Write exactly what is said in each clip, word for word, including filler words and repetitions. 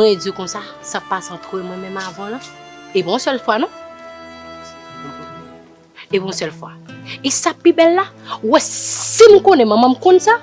Mwen di konsa, sa k pase ant mwen menm avè w lan. E pa yon sèl fwa non. E pa yon sèl fwa. E sa k pi bèl la, ou wè si m konnen manman m konn sa,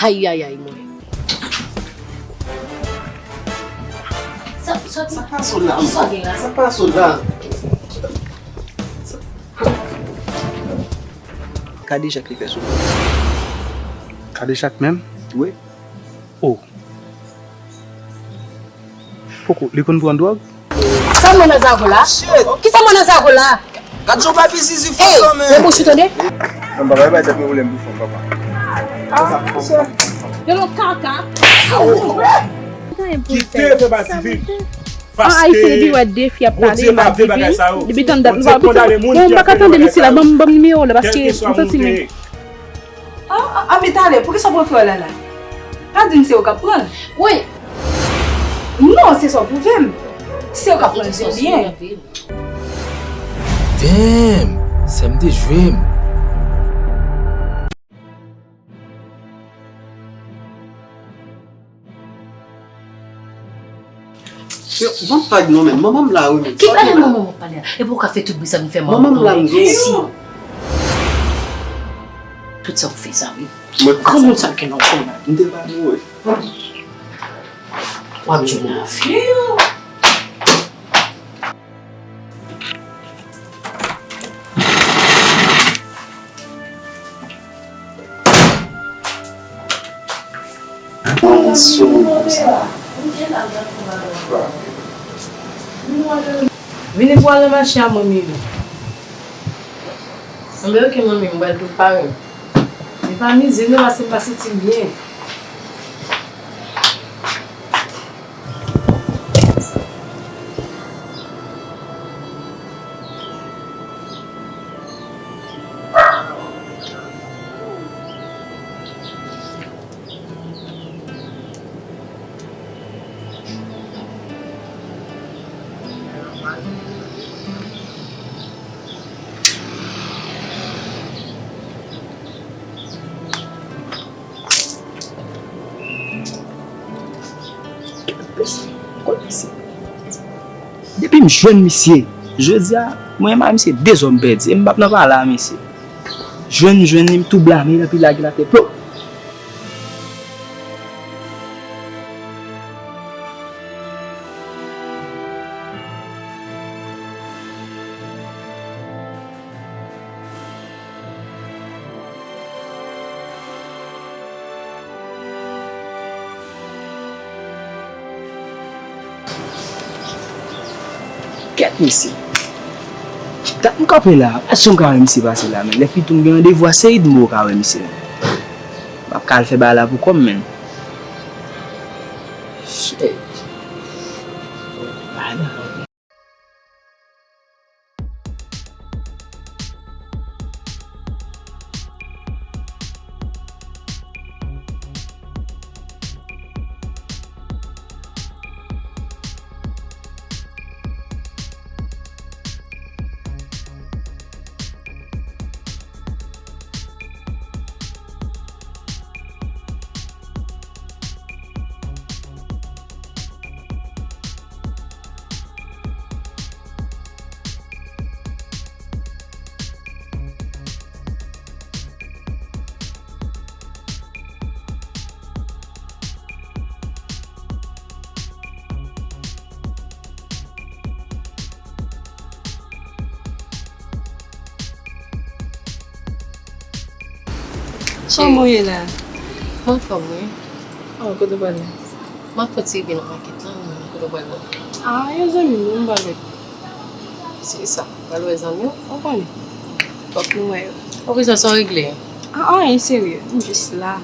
ayayay mwen. Sa, sa, sa pa sot la, sa pa sot la. Kadejak li fè sou mwen. Kadejak menm? Wi. Oh. Poko, li konn pran dwòg? Sa mwen nan zago la? Ki sa mwen nan zago la? Gad jan papi zizi fò kanmenm. Rebouch ou tande? Non, papa, e bay tèt mwen pwoblèm pou fanm, papa. Ah, chè. Yo, yon kaka. Kite fè pati vin. An Ayisyen, depi wè de fi ap pale, li pa di vin. Depi tann dat nou pa piti. Bon, m pa ka tande misye la, ban m, ban m nimewo l, paske m santi men. Ah, ah, ah, men talè, poukisa w pran frè w la la? Pa di m se ou k ap pran l. Wi. Non, se sa w pwouve m. Se ou k ap pran l, se byen. Damn! Sè m te jwe m. Yo, ban m vag non, men. Manman m la, wi, men. Ki pale manman m ap pale a? Epi ou ka fè tout bri sa vin fè manman m la, m gen. Tout sa ou fè sa, wi. Granmoun sa gen nan kò la. M te pa mouri. W ap jwenn afè. Vini pou al nan mache a, manmi. Anben, oke, manmi, m pral tou pare. Li pa mize non, paske m pa santi m byen. Depi m jwenn misye, jodi a, mwen menm ak misye de zòm pèdi, e m p ap nan pale a misye. Jwenn, jwenn li, m tou blame l, epi lage l atè, plop! Kèt, mesye. Dat m kanpe la, pa janm ka wè misye pase la, men lè plitou m gen randevou a Seyid, m poko ka wè misye, men. M ap ka al fè bagay la pou kò m, men. Shit. Kòman w ye la? Mwen anfòm, wi. Oh, kote w pral la? M ap fè ti rive nan makèt la, men kote w pral la? Ah, yon zanmi m, m pral wè. Se sa, w pral wè zanmi w? Ou konnen. Fòk nou wè yo. Ou bezwen sa w regle? Ah, anyen serye, m jis la.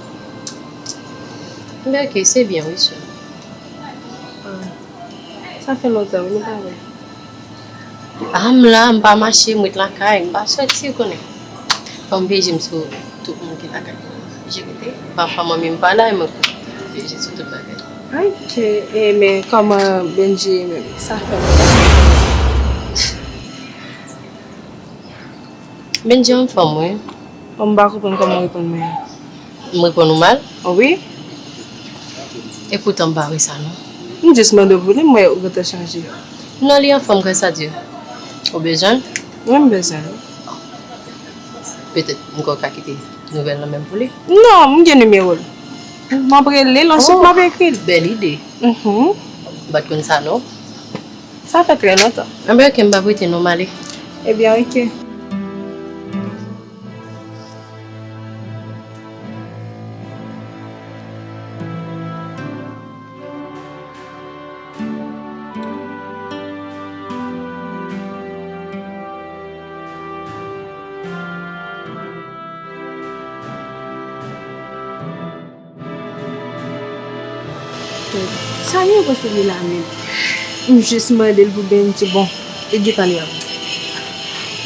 Enben, oke, se byen, wi, sè. Ah. Sa fè lontan, wi, nou pa wè. Ah, m la, m pa mache, m ret lakay, m pa soti, ou konnen. Fò m veje m sou tout moun ki lakay. Je rete, pafwa manmi m pa la, e mwen pou veje sou tout bagay. Ok, e men kòman Benji ye menm? Sa fè lontan. Benji anfòm, wi. Bon, m pa konprann kòman w reponn mwen an. M reponn ou mal? Wi. Epoutan m pa wè sa non. M jis mande w pou li, m wè ou gentan chanje. Non, li anfòm, gras a Dye. Ou bezwen l? Wi, m bezwen l. Petèt m kwè w ka kite nouvèl nan men m pou li. Non, m gen nimewo l. M ap rele l, answit m ap ekri l. Bèl ide. Mhm. M pa t konn sa non. Sa fè trè lontan. Enben, ok, m p ap rete non, m ale. Ebyen, ok. Sa yo panse li la menm. M jis mande l pou Bendji, bon, e gentan li ap.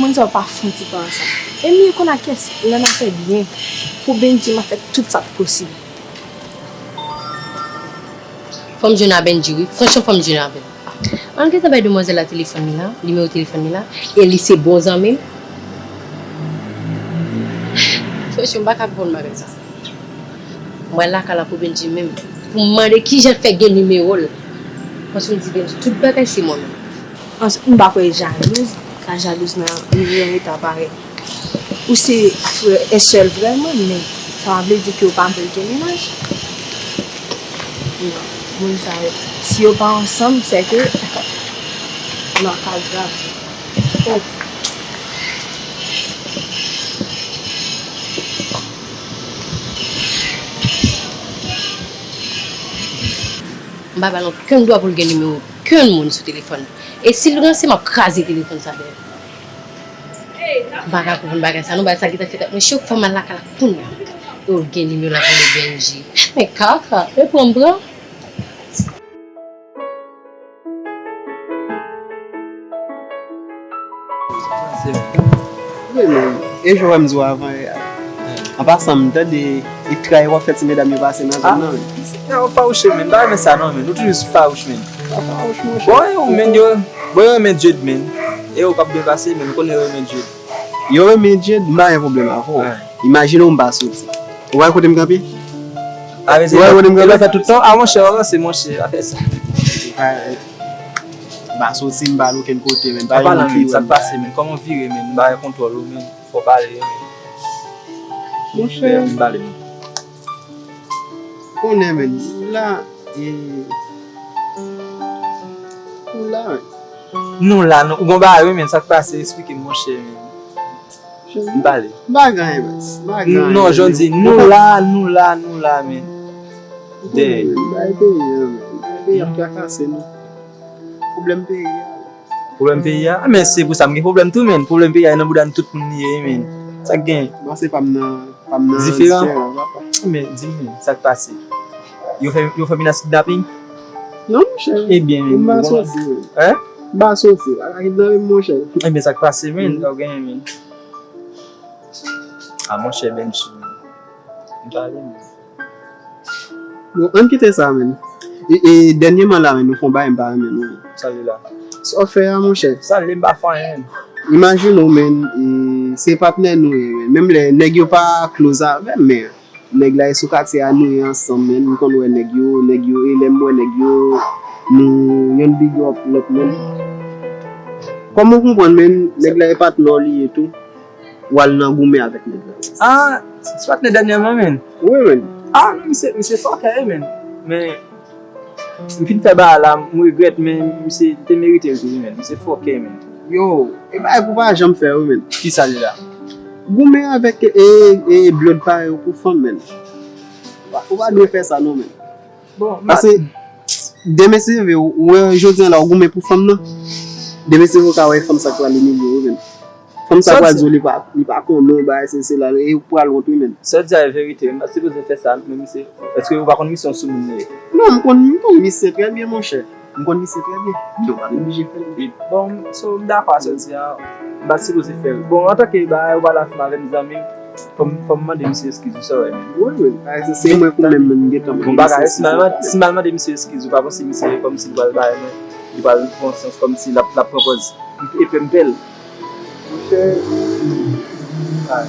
Moun sa yo pa fouti pa ansanm. E m ye konn a kès, lè n a fè byen. Pou Bendji, m a fè tout sa k posib. Fò m jwenn a Bendji, wi. Franchman, fò m jwenn avè l. Ann gentan bay demwazèl la telefòn li la, nimewo telefòn li la, e li se bon zanmi m. Franchman, m pa ka konprann bagay sa. Mwen lakay la pou Bendji menm, pou m mande kijan l fè gen nimewo l. Paske m di Bendji tout bagay se mwen menm. Answit, m pa kwè jalouz ka jalouz nan yon eta parèy. Ou se frè, e sè l vrèman, men sa pa vle di ke ou pa vle l gen mennaj. Non, moun sa yo, si yo pa ansanm, se ke nan ka grav. Oh. M pa ba l okenn dwa pou l gen nimewo okenn moun sou telefòn li. E si l ranse, m ap kraze telefòn sa dèyè. M pa ka konprann bagay sa non, bagay sa gentan fèt ak mwen. Chak fwa m al lakay la kounye a, yo gen nimewo l ap rele Bendji. Men kaka, e pran m pran. Wi, men, e jan w wè m di w avan yè a. An pasan, m tande e tray w ap fè ti medam yo pase nan zòn nan, men. Nèg yo fawouch, men. M pa renmen sa non, men. Nou toujou sou fawouch, men. Pa fawouch, monchè. Bon, e ou, men, yo, bon, yo renmen Jade, men. E ou p ap byen pase, men. M konnen yo renmen Jade. Yo renmen Jade, m pa gen pwoblèm avè w. Imajine w m pa soti. Ou wè kote m kanpe? Ou wè kote m kanpe? Fè tout tan. A, monchè, w avanse, monchè, pa fè sa. M pa soti, m pa al okenn kote, men. Pa gen moun ki wè m. Sa pase, men. Kòman w vire, men? M pa gen kontwòl ou, men. Fò w pale, men. Monchè. M pale, men. Konnen, men. La, e, ou la, men. Nou la, nou, ou gon bagay, wi, men. Sa k pase? Eksplike m, monchè, men. M pale. M pa gen anyen, baz. M pa gen anyen. Non, jan di, nou la, nou la, nou la, men. Dèyè. Bay peyi a, men. Bay peyi a ap trakase nou. Pwoblèm peyi a. Pwoblèm peyi a? A, men se pou sa m gen pwoblèm tou, men. Pwoblèm peyi a nan bouda n tout moun li ye, men. Sa k gen? Bon, se pa m nan, pa m nan diferan, papa. Men, di m, men, sa k pase? Yo fè, yo fè menas kidnaping? Non, monchè. Ebyen, men, m pa soti, men. Hein? M pa soti. Pa ka kidnape m, monchè. Ebyen, sa k pase, men? Sa w genyen, men? A, monchè, Benji, men. M pale, men. Bon, ann kite sa, men. E, e, dènyèman la, men, nou fè yon bagay m pa renmen, non. Sa l ye la? Sa w fè a, monchè? Sa l ye, m pa fè anyen. Imajine w, men, e, se patnè nou ye, men. Menm lè nèg yo pa close avè m, men nèg la e sou katye a nou ye ansanm, men. M konn wè nèg yo, nèg yo, e lè m wè nèg yo, nou, yonn big up lòt, men. Kòman w konprann, men, nèg la e patnè w li ye tou? W al nan goumen avèk nèg la. Ah, se patnè dènyèman, men. Wi, men. Ah, non, misye, misye fòkè, wi, men. Men, m fin fè bagay la, m regrèt, men misye te merite l tou, wi, men. Misye fòkè, men. Yo, e bagay pou pa janm fè, wi, men. Kisa li la? Goumen avèk, e, e, blòd parèy ou pou fanm, men. Ou pa, ou pa dwe fè sa, non, men. Bon, paske, demen se vre, ou wè, jodi a la, ou goumen pou fanm nan. Demen se vre, ou ka wè fanm sa k pral imilye w, men. Fanm sa pral di w li pa, li pa konnen w, bagay se, se la, e ou pral wont wi, men. Sa w di a e verite, m pa t sipoze fè sa, men misye, èske ou pa konn misyon sou moun li ye? Non, m konn, m konn misye trè byen, monchè. M konn misye trè byen. Men ou pa t oblije fè l. Bon, so, m dakò a sa w di a, m pa t sipoze fè l. Bon, antanke bagay ou pale ansanm avè m, zanmi m, fò m, fò m mande misye eskiz, ou sa wè, men. Wi, wi, bagay se, se mwen pou mwen menm, m gentan mande misye eskiz. Bon, bagay, si m al mande, si m al mande misye eskiz, ou pa panse misye kòmsi li pral bay mwen, li pral pran sans, kòmsi l ap, l ap pran pòz. Epi m pè l. Monchè, ay.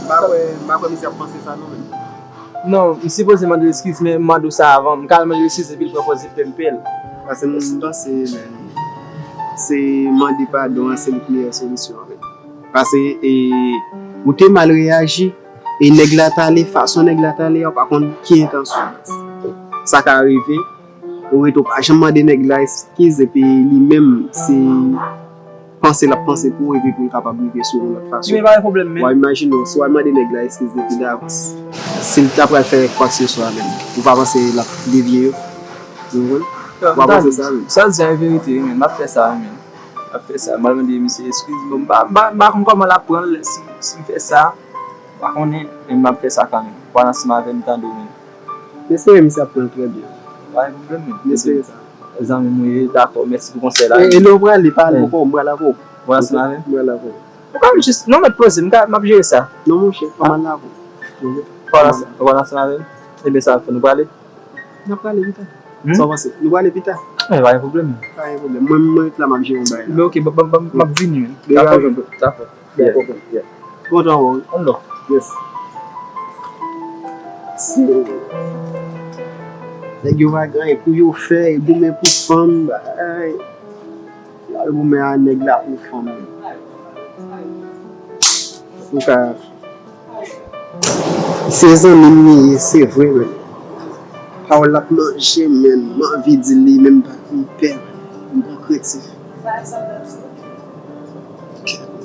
M pa kwè, m pa kwè misye ap panse sa non, men. Non, m sipoze mande l eskiz, men m mande w sa avan. M ka al mande l eskiz epi l pran pòz li pè m pè l. Paske m, m panse, men, se mande padon an, se li k meyè solisyon an, men. Paske, e, ou te mal reyaji, e nèg la t ale, fason nèg la t ale a, ou pa konn ki entansyon. Sa ka rive, ou rete, ou pa janm mande nèg la eskiz, epi li menm, se panse l ap panse pou ou epi pou l kapab rive sou yon lòt fason. Men pa gen pwoblèm, men. W a imajine w, si w al mande nèg la eskiz depi davans, si l ta pral fè kwakseswa menm, ou pa panse l ap devye yo? Ou konprann? Ou pa panse sa menm? Sa w di a e verite wi, men. M ap fè sa wi, men. M ap fè sa. M al mande misye eskiz. Bon, m pa, m pa, m pa konn kòman l ap pran l si, si m fè sa. M pa konnen, men m ap fè sa kanmenm. Pran ansanm avè m, tande w, men. M espere misye ap pran l trè byen. Pa gen pwoblèm, men. M espere sa. Zanmi m ou ye, dakò, mèsi pou konsèy la. E, e lè w prale, pale ankò, m pral avè w. Ou pral ansanm avè m? M pral avè w. Ou ka jis, non, mèt poze, m ka, m ap jere sa. Non, monchè, pa mal avè w. Ou pral ansanm avè m? Ebyen, sa ap fè nou prale? N ap prale pita. Sa w panse? Nou prale pita? Wi, pa gen pwoblèm. Pa gen pwoblèm. Mwen, mwen ret la, m ap jere yon bagay la. Men oke, m ap vini, men. Dakò, dakò. Yeah, yeah. Kontan wè w. Yes. Nèg yo pa gen anyen pou yo fè, e goumen pou fanm, bagay. Y al goumen a nèg la pou fanm. Antouka, se zanmi m li ye, se vre, men. Pawòl la ap manje m, men m anvi di l li, men m pa, m pè, men m pran kredi.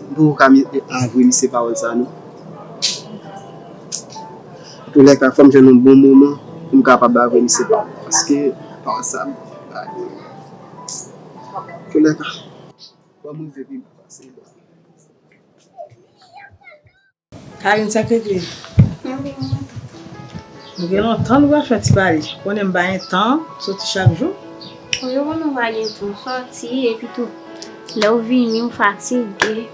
M poko ka mi-, avwe misye pawòl sa non. Antoulèka, fò m jwenn yon bon moman pou m kapab avwe misye pawòl. Paske pawòl sa, antoulèka, fò m rive pi ba pase. Karine, sa k regle? Nou gen lontan nou pa fè ti pale. Ou konnen m pa gen tan soti chak jou. Wi, ou konnen w pa gen tan soti, epi tou, lè w vini, w fatige.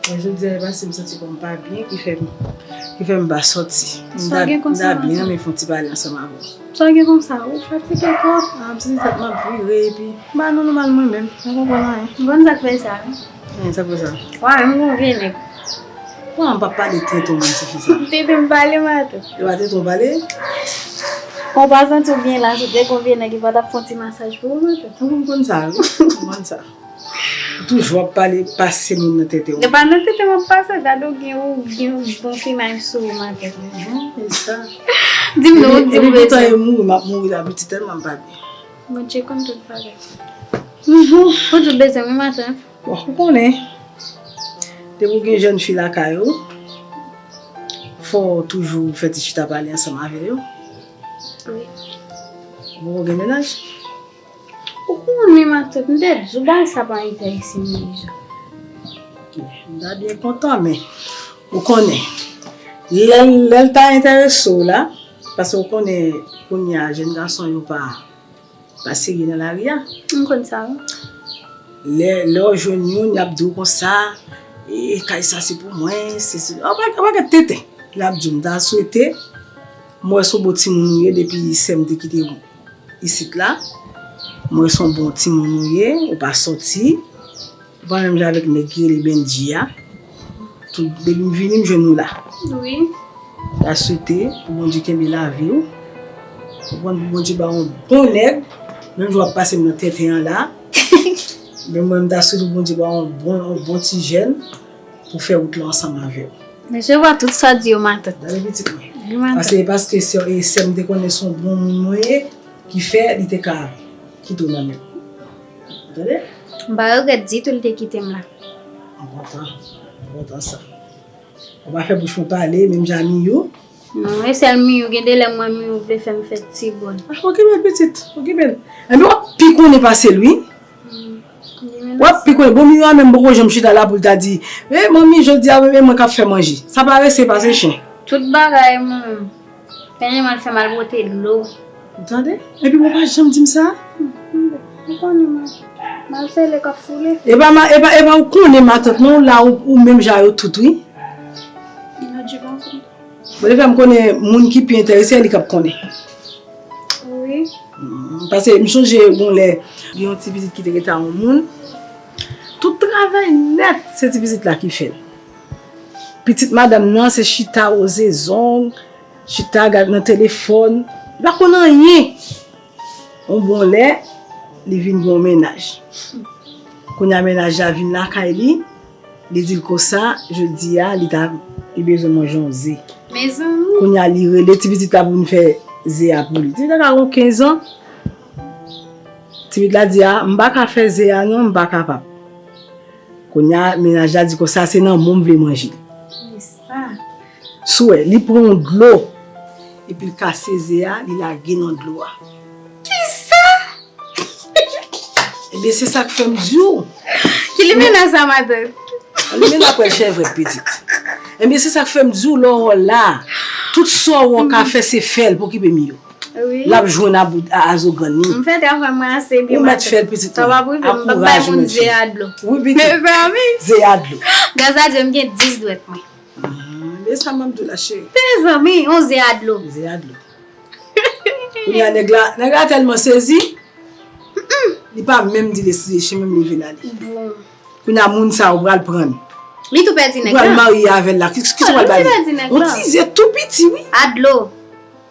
Mwen, jodi a, e paske m santi kò m pa byen ki fè m, ki fè m pa sòti. M ta, m ta byen renmen fè yon ti pale ansanm avè w. Sa w gen konsa? Ou fatige twòp. A, m santi tèt m ap vire, epi m pa nan nòmal mwen menm. M pa konprann anyen. M konn sa k fè sa, wi. Anyen, sa k fè sa? Wa, menm gon vye nèg. Wa, m p ap pale tenten w menm tifi sa. Tenten m pale maten. E pa tenten w pale? Ou pa santi w byen la, se te gon vye nèg ki pa t ap fè yon ti masaj pou ou maten. Ou konn sa, wi. Ou konn sa. Ou toujou ap pale pase moun nan tenten w. E pa nan tenten m ap pase, gade w gen, ou gen yon bon fimay sou ou maten. Mhm, e sa. Di m non, ou di m bezwen. Epi poutan e mouri, m ap mouri la, pitit tèlman m pa byen. Bondye konn tout bagay. Mhm. Ou di w bezwen m maten. Bon, ou konnen, depi w gen jèn fi lakay ou, fò w toujou fè ti chita pale ansanm avè yo. Wi. Ou poko gen mennaj? Ou konnen, matant, m te di w bagay sa pa enterese m deja. M ta byen kontan, men ou konnen, lè, lè l ta enterese w la, paske ou konnen, kounye a, jèn gason yo pa, pa serye nan lari a. M konn sa, wi. Lè, lè w jwenn youn, y ap di w konsa, e, kay sa se pou mwen, se, se, yon pakèt tenten. L ap di w, m ta swete, m wè se yon bon timoun ou ye depi sè m te kite w isit la. M wè se yon bon timoun ou ye, ou pa sòti. Ou pa menm jan avèk nèg ki rele Bendji a. Tout, depi m vini, m jwenn ou la. Wi. M ta swete pou Bondye kenbe lavi w. Ou konprann, pou Bondye ba w yon bon nèg. Menm jan w ap pase m nan tenten an la. Men mwen, m ta swete pou Bondye ba w yon bon, yon bon ti jèn pou fè wout la ansanm avè w. Resevwa tout sa w di yo, matant. Gade pitit mwen. Wi, matant. Paske, paske sè, e sè m te konnen se yon bon moun mwen ye, ki fè li te ka kite w nan men m. Ou tande? M pa regrèt ditou li te kite m la. M kontan. M kontan sa. Ou pa fè bouch mwen pale, menm jan Miyou. Non, e sèl Miyou, gen de lè m wè Miyou vle fè m fè ti bòn. Ah, okipe l, pitit, okipe l. Enben, w ap pi konnen pase l, wi. W ap pi konnen. Bon, Miyou a menm poko janm chita la pou l ta di, e manmi, jodi a, e mwen k ap fè manje. Sa parese pase chen. Tout bagay, manman. Pènye m al fè m al pote dlo. Ou tande? Epi ou pa janm di m sa? Ou konnen, ma, Marcele k ap foule. E pa, ma, e pa, e pa ou konnen matant, non, la ou, ou menm jan yo tout, wi. Yo di konsa. Bon, depi m konnen moun ki pi enterese, li k ap konnen. Wi. Mm, paske m sonje gon lè, gen yon ti pitit ki te rete a yon moun. Tout travay nèt, se ti pitit la ki fè l. Pitit madanm nan, se chita, woze zong, Chita gad nan telefòn, li pa konn anyen. Yon bon lè, li vin gen yon mennaj. Kounye a mennaj la vin lakay li, li di l konsa, jodi a, li ta, li bezwen manje yon ze. Mezanmi. Kounye a, li rele ti pitit la pou vin fè ze a pou li. Ti pitit la ka gen kenz an. Ti pitit la di, "A, m pa ka fè ze a non, m pa kapab." Kounye a, mennaj la di konsa, "Se nan men w m vle manje." Kisa? Sou wè, li pran yon dlo, epi l kase ze a, li lage nan dlo a. Kisa? Ebyen, se sa k fè m di w. Ki limena sa, matant? Limena pral chèvre pitit. Ebyen, se sa k fè m di w, lè w la, tout sa w ka fè, se fè l pou okipe m yo. Wi. L ap jwenn a bout a, a zo grann li. M fè travay mwen ase byen. Ou mèt fè l pitit mwen. Sa pa prive, m pa bay moun ze a dlo. Wi, pitit. Mezanmi. Ze a dlo. Gras a Dye, m gen dis dwèt mwen. Ah, men sa m ap di w la, cheri. Mezanmi, yon ze a dlo. Ze a dlo. Kounye a, nèg la, nèg la tèlman sezi, li pa menm di l eskize, li menm leve l ale. Bon. Kounye a moun sa yo pral pran l. Li tou pèdi nèg la. Ou pral marye avè l la. Ki, ki sa w pral ba li? Li pèdi nèg la. Yon ti ze tou piti, wi. A dlo.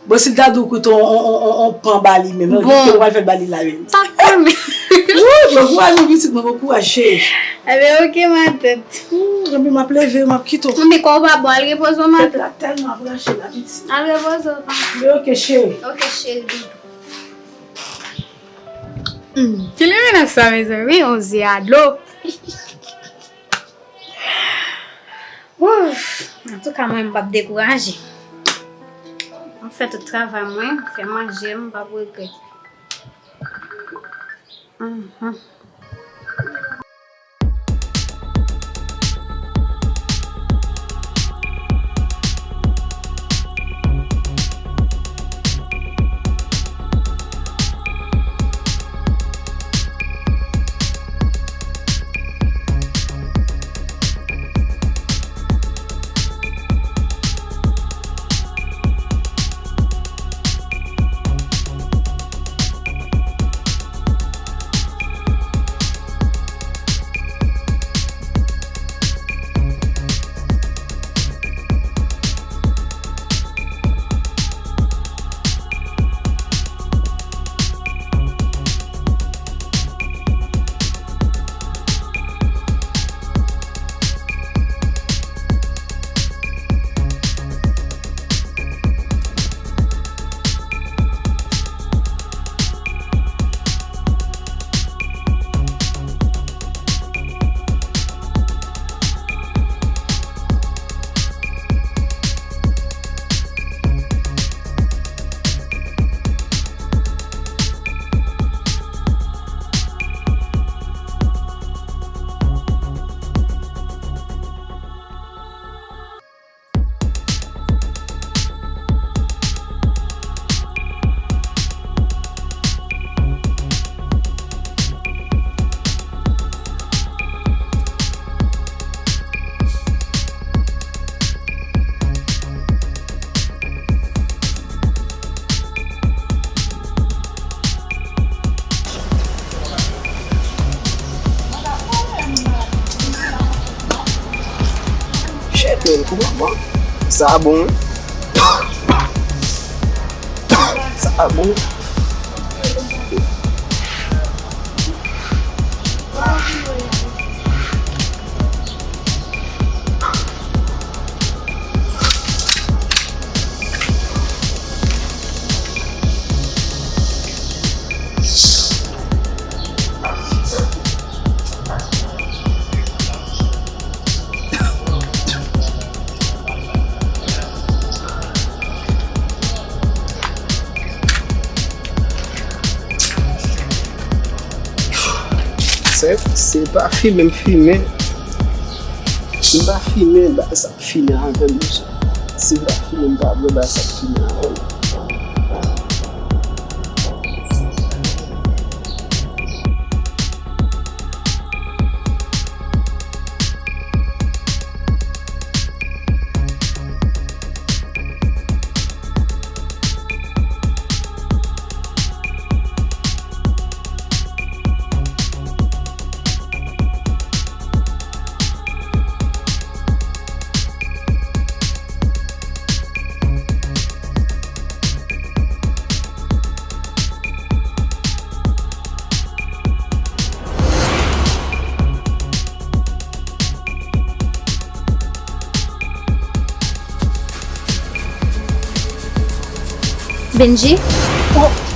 Bon, si l ta di w koute yon, yon, yon, yon, yon pan ba li menm, bon, ki w pral fè l ba li la menm? Sa k fè m. Wouy, bon kouraj, mon pitit mwen, bon kouraj, cheri. Ebyen, oke, matant. Wouy, ebyen, m ap leve, m ap kite w. Mwen, men kò w pa bon, al repoze w, matant. Tèt la tèlman ap rache la, pitit. Al repoze w, matant. Men oke, cheri. Oke, cheri, doudou. Hmm, ki limena sa, mezanmi? Yon ze a dlo. Ouf! Antouka, mwen, m p ap dekouraje. M fè tout travay mwen, fè manje, m p ap regrèt. Mhm. Shit, man, kouman bon? Sa bon, wi. Sa bon. Se, se pa fimen m fimen. Si m pa fimen, ba, sa fimen avè m, mesye. Si m pa fimen, m pa vle bay sa k fimen avè m. Benji. Oh,